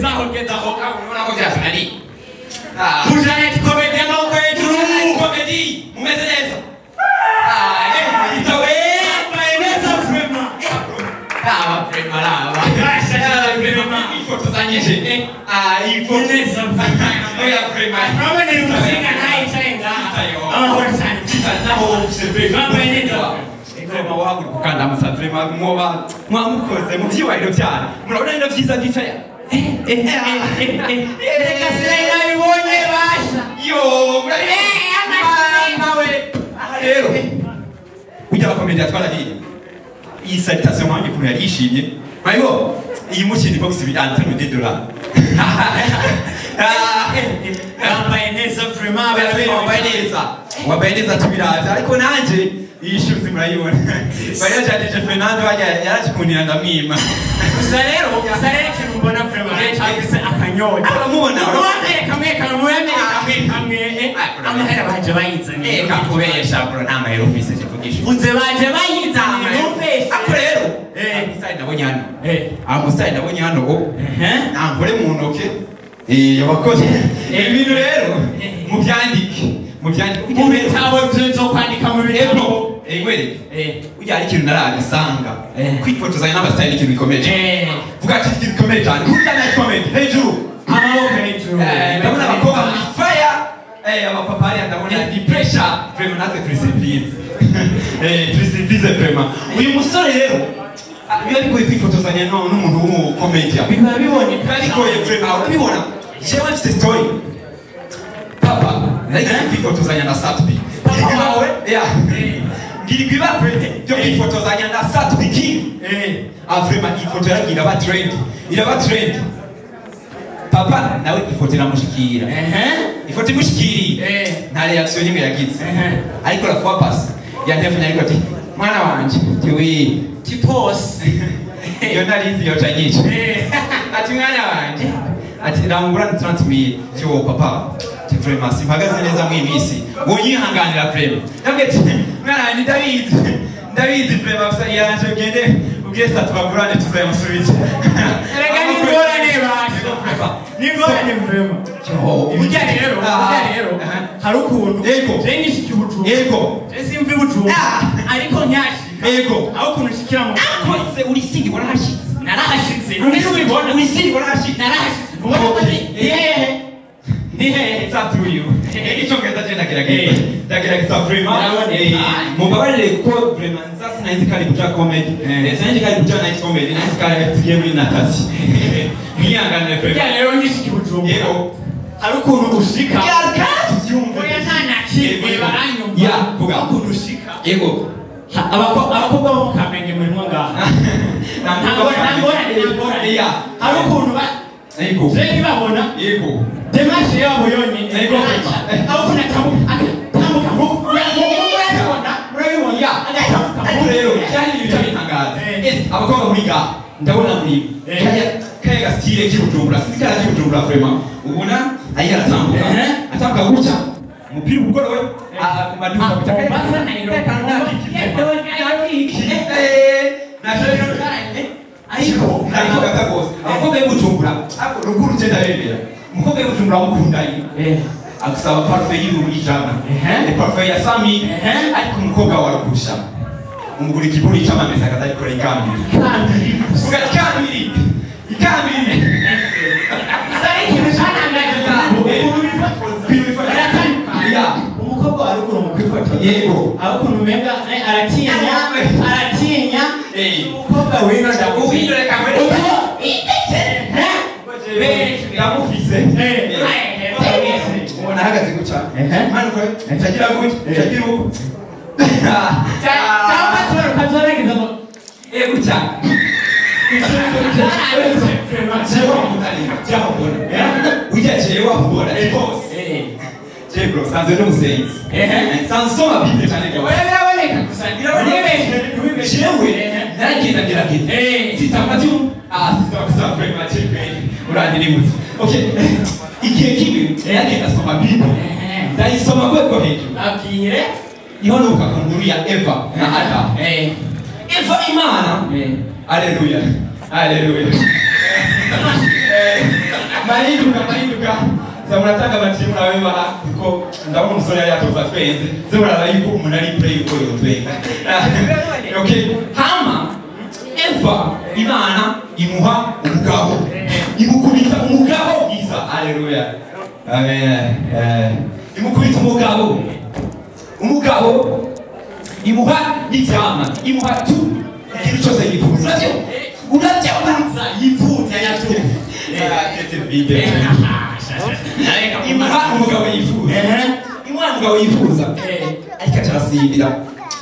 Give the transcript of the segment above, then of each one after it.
Gezaho gezaho Ubona ko byatunaniye. Ah. Buja Night Comedy, amaboko hejuru. Comedy mumeze neza. Ah, neza we. Yambaye neza vraiment. Raba vraiment, raba. Vraiment ifotozanyije. Ah, ifoto Neza vraiment. Oya, vraiment. Urabona uyu muzinga ntayicaye ngaha. Amahoro cyane. Naho observe. Bambaye neza. Vraiment wahaguruka ukandamutsa, vraiment mwoba mwamukoze mu byubahiro byanyu. Murabona bino byiza byicaye. Reka sinari nabibonye basha. Yo, murabibona nawe. Aha rero ujya abakomedi twarahiye. Iyi salutation wanjye ukuntu yari yishimye, murabibona iyi mukindi box bi entre $2. Bambaye neza vraiment, baraberewe. Wambaye neza, wambaye neza, tubiravye. Ariko nanje iyi shoes murayibona, bari yajanije Fernando hajya yarakikundira, ndamwima. Gusa rero ikintu mbona vraiment, afise akanyota. Uramubona. Uwambaye kamwe kamwe, uwambaye kamwe kamwe, amahera baje bayizaniye. Reka kubesha bro, nta mahera ufise, kivugisha. Uze baje bayizaniye, numvise. Ariko rero umusare nabonye hano, umusare nabonye hano o ntankore mu ntoke abakozi ibintu rero mubyandike, mubyandike. Mu bitabo byo kwandika mu bitabo. Ngwereke. Burya hari ikintu narabisanga, kwifotozanya n'abasitari ni ikintu gikomeye cyane. Vuga ati ikintu gikomeye cyane. Burya Night Comedy hejuru. Amaboko hejuru. Ndabona abakobwa muri fire, abapapa hariya ndabona ni pressure. Vraiment natwe turi surprise, turi surprise vraiment. Uyu musore rero, biba bigoye kwifotozanya n'umuntu w'umukomedia. Biba biboneka. Biba bigoye vraiment, urabibona. Jewe mfite story, papa nari kwifotozanya na Sat-B. Papa wawe? Yeah. Ngirirwa ibakwe ryo kwifotozanya na Sat-B King. Ah, vraiment ifoto yaragiye iraba trend, iraba trend. Papa nawe ifoto iramushikira. Ifoto imushikiriye, nta reaction n'imwe yagize. Ariko la fois passée yantelefone, ariko ati: "Mwana wanje." Tiwi. Tipos. Iyo narizi yoca nyinshi. Ati: "Mwana wanje," ati: "rangura 30 mille." Tiwo papa, ati: "Vraiment simpagaze neza mw'iyi minsi, wonyihanganira vraiment." Ndabwiye ati: "Mwana wanje, ndabizi, ndabizi vraiment, gusa yanje ugende ubwiye saa tubagurane tuzayamusubiza." Erega ni ingorane basha, ni ingorane vraiment. Burya rero, burya rero hari ukuntu je nishika i Bujumbura, je simva i Bujumbura, ariko ntyashika, aho ukuntu nshikira mu Akose urisingi warahashitse? Narahashitse, none ubibona. Urisingi warahashitse? Narahashitse. Ubona ko ni hehe, ni hehe? It's up to you. Icyongereza je ndagerageza. Ndagerageza vraiment. Ndabona. Mumbabarire kuko vraiment nza sinari kari kuja comedy. Sinari kari kuja Night Comedy, nari kari tugiye muri natation. Mwihanganire Burya vraiment. rero nishika i Bujumbura, hari ukuntu ushika. Garuka tubyumve. Oya, nta na kimwe baranyumva. Ya, vuga. Hari ukuntu ushika. Abakobwa bo mu Kamenge murimwo ngaha. Nta Nta ngorane, nta ngorane. Hari ukuntu ba je nkibabona, démarche yabo yonyine, aho ukuntu atambuka murabibona, murabibona. Agatambuka. Ariko rero cyari ibintu bitangaza. Abakobwa muri ngaha ndabona muri kaya kaya ga style k'ibujumbura, sinzi kara k'ibujumbura vraiment. Ubona ariko aratambuka. Atambuka gutya. Umupira ugorowe maduka gutya. Mombasa, Nairobi. Ariko ariko gaza gose. Abakobwa b'ibujumbura, ariko ruguru je ndabemera. Umukobwa w'ibujumbura mukundanye, agusaba parfum y'ibihumbi 100. Ni parfum ya 100,000. Ariko umukobwa warugusha umugura ikiburi c'amamesa akazagikora ikambiri. Kandi Uvuga ati ikambiri, ikambiri. Sari ikintu cantangaje, ukuntu bifotoza. Baratandukanye. Umukobwa wa ruguru mu kwifotoza, aho ukuntu umenga aratinya, aratinya. Umukobwa wino ndakuzi. Uwino reka nkwereke. Uko Ndamufise. Umuntu ahagaze gutya, manuka ncagira gutya, ncagira uko. Cyangwa ukazoregeza ngo gutya. Jewe wamubona, jewe wamubona ujya, jewe wamubona rwose. Je bro, sanzwe n'umusenzi, nsanzwe nsoma Bible cyane gose. Oya, biraboneka gusa, ntiwibeshe, ntiwibeshe. Jewe naragenda ngerageza sisanga tu, ah, sisanga gusa vraiment chepe urandirimutse. Okay, igihe kimwe naragenda soma Bible, ndayisoma rwego hejuru. Abwire. Niho nuka ku nkuru ya Eva na Adamu. Eva, Imana, aleluya, aleluya. Mahinduka za muratanga batimu nawe baha kuko ndabona umusore yari yatuva twenze ze muraba yuko umuntu ari play uko yotwenga. Okay, hama Eva Imana imuha umugabo, imukubita umugabo mwiza. Haleluya, amen. Imukubita umugabo imuha n'ivyama, imuha tu ikintu cyose yifuza. Urabyumva yifuza yacu. Imuha umugabo yifuza, imuha umugabo yifuza, ariko acarasimbira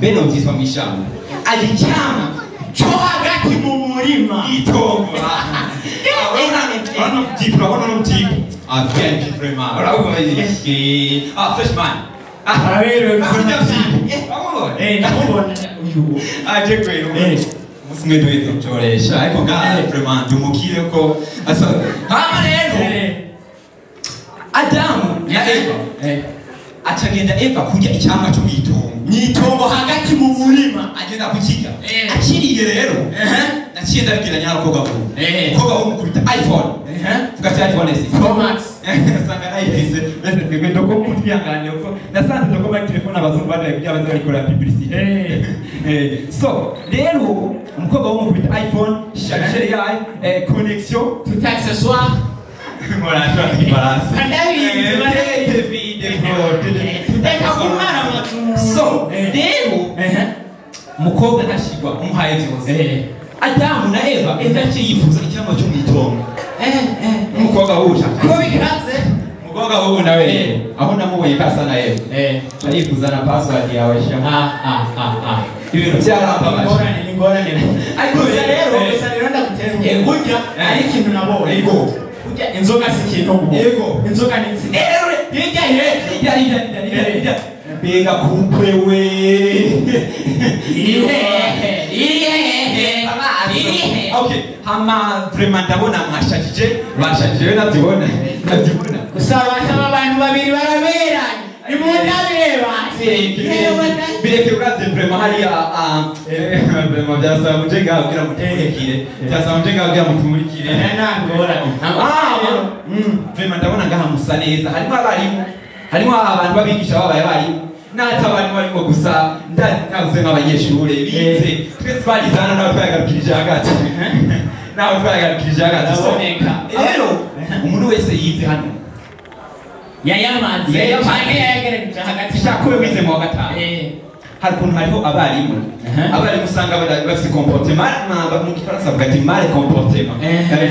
bene ubyitwa mu ishyamba agicyama cyo hagati mu murima itongo. Urabona umutipe, urabona n'umutipe ah VIP vraiment, urabona ah freshman ah araberewe urabona ndamubona uyu aje kwera umunsi umwe duheza mucoresha ariko ngaha vraiment ndumukire ko asa. Hama rero Adamu na Eva acagenda Eva kurya icyamwa cyo mwitongo, mwitongo hagati mu murima agenda kukirya. Akiriye rero naciye ndabwira nyarabakobwa ko umukobwa w'umukubita iPhone tugaca iPhone S Pro Max usanga nayifise mbese twebwe doko mutwihanganiye kuko nasanze doko muri telefone abazungu badaye kugira baze barikora publicité. So rero umukobwa w'umukubita iPhone chargeur yayo connexion tout accessoire So rero umukobwa ntashigwa umuhaye byose. Adamu na Eva, Eva yaciye yifuza icyamwa cyo mwitongo. Umukobwa w'ubu ko bikaze, umukobwa w'ubu nawe aho namubonye kasa na Eva arifuza na password yawe sha. Ibintu byarambabaje. Ingorane ariko rero ndagutera burya ari ikintu nabonye. Yego burya inzoga si ikintu. Yego inzoga ni ikintu. Hirya hirya hirya mbega kumpure we irihe. Okay, hama vraiment ndabona mwashajije, bashajije we nabyibona. Gusa basaba abantu babiri baraberanye nimundabireba bireke uravye vraiment hariya vraiment byasaba muje ngaho kugira mutumurikire, byasaba muje ngaho kugira mutumurikire. Vraiment ndabona ngaha musa neza, harimo abarimu, harimo abantu babigisha babaye abarimu n'atabarimu barimo gusa ndazi nk'abanyeshure bize twese twarizana n'abo twayagarukirije hagati n'abo twayagarukirije hagati. Rero umuntu wese yize hano yayamaze yayagereje hagati shakuwe wize mu wa gatanu hari ukuntu hariho abarimu usanga bafite comportement mu gifaransa bavuga ati mal comportement.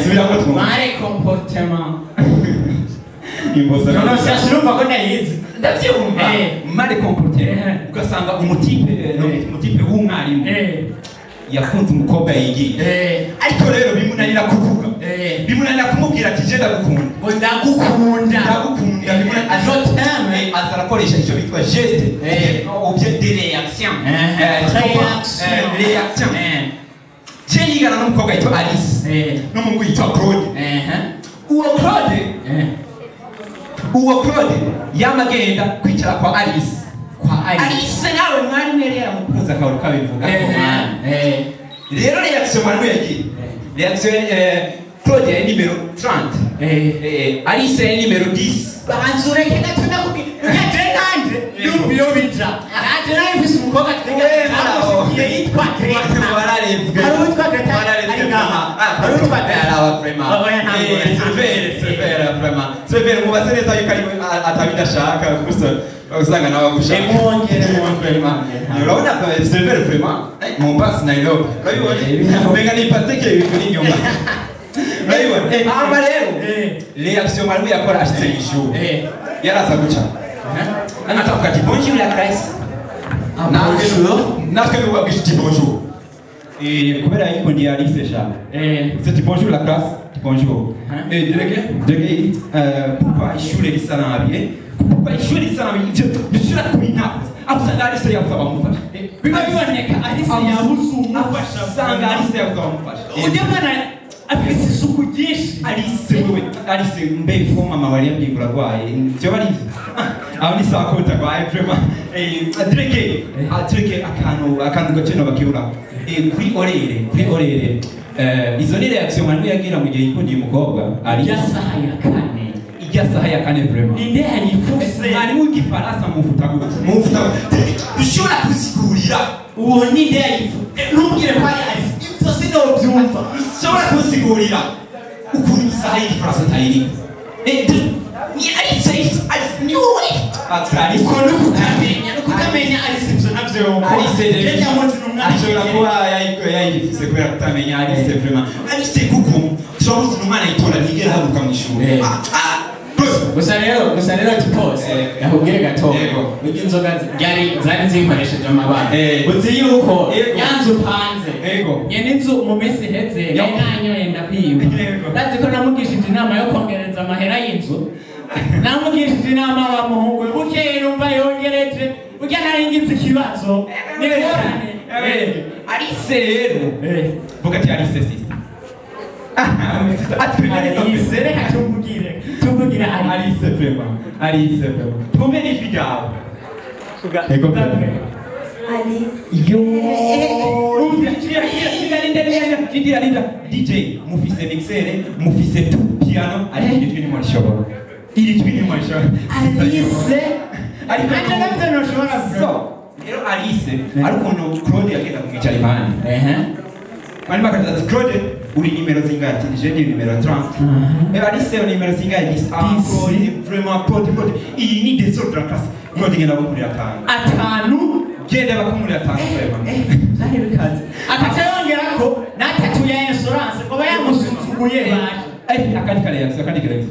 Subiramo twumve mal comportement. Imbosa no sasa ko ndayizi ndabyumva mal comportement. Ugasanga umutipe w'umwarimu yakunze umukobwa yigiye, ariko rero bimunanira kuvuga, bimunanira kumubwira ati je ndagukunda, ngo ndagukunda bimunanira aza arakoresha icyo bitwa geste ou bien des réactions. Réaction. Je yigana n'umukobwa yitwa Alice n'umuhungu yitwa Claude. Uwo Claude yamagenda kwicara kwa Alice. Alice nawe mwarimu yari yaramukunze akabura uko abivuga. Rero reaction mwarimu yagiye, reaction Claude yari nimero 30, Alice yari nimero 10. Banza ureke gato ndakubwira ugende nanje ndumva iyo bija nanje nawe mfise umukobwa twiga yitwa Greta. Hari uwitwa Greta ari ngaha, hari uwitwa Greta Silver mubaze neza yuko ari atabidashaka gusa usanga nawe agushaka. Mwongere urabona ko Silver vraiment Mombasa Nairobi urabibona umenga ni pasteke ibintu n'inyuma urabibona. Hama rero reaction mwarimu yakora ashitse mw'ishuri yaraza guca anatavuga ati bonjour la classe, natwe nubabwisha ati bonjour kubera yuko ndi Alice sha c'est bonjour la classe bonjour. Délégué, pourquoi ishure risa nabi? Pourquoi ishure risa nabi? Ivyo bishira kubinta. Usanga Alice yabuze abamufasha. Biba biboneka Alice yabuze umufasha. Usanga Alice yabuze abamufasha. Ujya mwana afise isuku ryinshi. Alice wewe, Alice mbe ko mama wari yambwiye ngo urarwaye. Ivyo bari aho ni sawa ko utagwaye vraiment. Délégué, akantu gaceno bakibura. Kuri orere, Izo ni reaction mwarimu yagira mu gihe yikundiye umukobwa ari Irya saha ya kane. Irya saha ya kane vraiment. Ninde yayifuse? Mwarimu w'igifaransa mufuta gute? Mufuta ushobora kusigurira uwo ninde yayifuse? Ntumbwire ko ari Alice. Ibyo sinobyumva. Ushobora kusigurira ukuntu isaha y'igifaransa atayiriko. Ni Alice, Alice ni wowe. Alice uko nukutamenya, nukutamenya Alice ibyo navyo. Alice rero yamuzi n'umwana ashobora kuba yayifuse kubera kutamenya Alice vraiment. Alice kuko turamuzi n'umwana yitora ntigera ahaguruka mu ishuri. Gusa rero tipose nakubwire gato burya inzoga zari zinkoresheje amabanga. Uzi yuko yanzu upanze nyene inzu mu minsi iheze yari nanyoye ndakwiba. Ndazi ko namugishije inama yo kongereza amahera y'inzu. Namugishije inama wa muhungu bukeye numva yongereje burya nari ngize ikibazo ningorane. Alice rero vuga ati Alice sister. Alice reka tumubwire Alice vraiment. Alice vraiment. Twumve n'ijwi ryawe. Ego Alice. Yo. Linda DJ mufise mixer mufise tout piano ariko ijwi ni mwashobora. Iri jwi ni mwashobora. Alice. Ariko navyo noshobora. So rero Alice ari ukuntu Claude yagenda kumwicara impande. Mwarimu akaza ati Claude uri nimero zingahe? Ati je ni nimero 30. Eh Alice uri nimero zingahe? Ah Claude vraiment Claude iyi ni désordre en classe. Claude genda bakumurira atanu. Genda bakumurira atanu vraiment. Zari bikaze. Akaca yongera ko natatu ya insurance ngo bayamusuzuguye baje. Akandi kare akandi kare.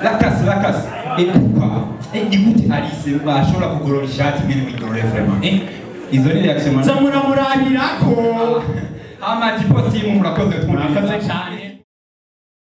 La casse. Et pourquoi? Et écoute Alice bashobora kugorora ishati mwene mwigorore vraiment. Izo ni reaction zamura murabirako. Ama tipo simu murakoze twumviriza cyane.